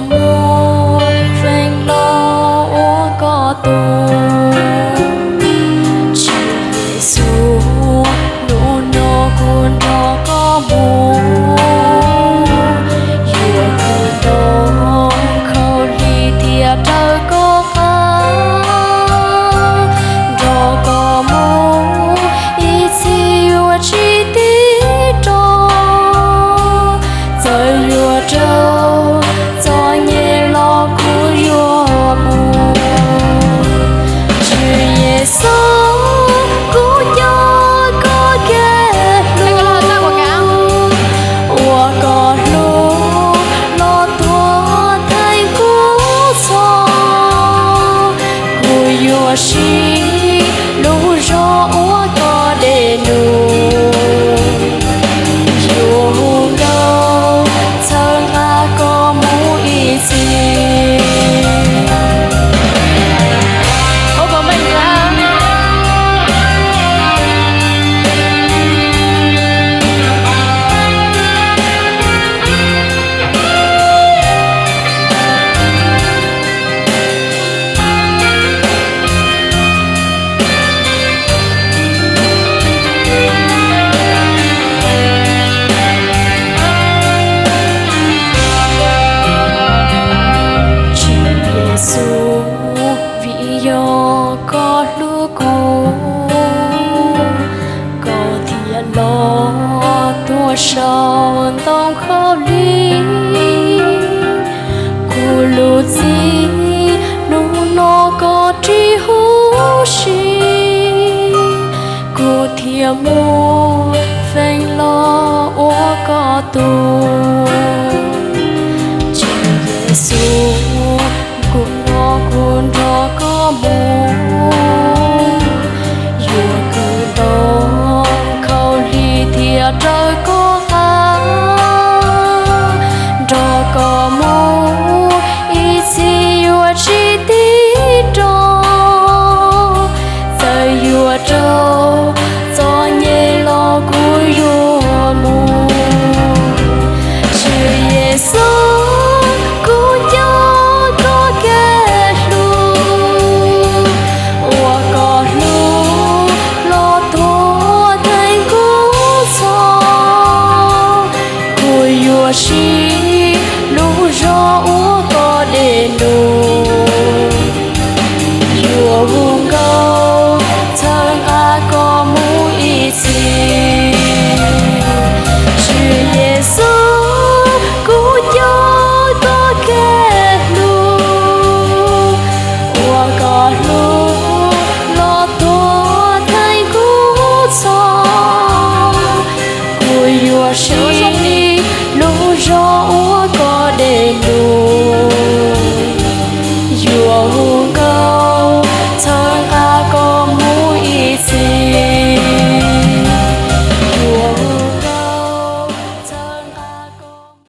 Muaj feem los ua koj tug, Tswv Yexus, hnub no kuv nrog koj mus, yuav kwv nto khaub lig thiab raws koj qab, nrog koj mus ib txhis yuav tsis tig rov, txawm yuav raug txom nyem los kuv yuav mus. Tswv Yexus, kuv nco koj kev hlub, uas koj hlub los tuag theej kuv txhoj, kuv yuav siv lub zog ua koj dej num, yuav hu nkauj txhawb nqa koj mus ib txhis. Tswv Yexus, vim yog koj hlub kuv, koj thiaj los tuag saum ntoo khaub lig. Kuv lub txim hnub no koj ris huv si, kuv thiaj muaj feem los ua koj tug. Tswv Yexus, hnub no kuv nrog koj mus, yuav kwv nto khaub lig thiab raws koj qab, nrog koj mus ib txhis yuav tsis tig rov, txawm yuav raug txom nyem los kuv yuav mus. Tswv Yexus, kuv nco koj kev hlub, uas koj hlub los tuag theej kuv txhoj, kuv yuav siv lub zog ua koj dej num, yuav hu nkauj txhawb nqa koj mus ib txhis. Tswv Yexus, kuv nco koj kev hlub, uas koj hlub los tuag theej kuv txhoj, kuv yuav siv lub zog ua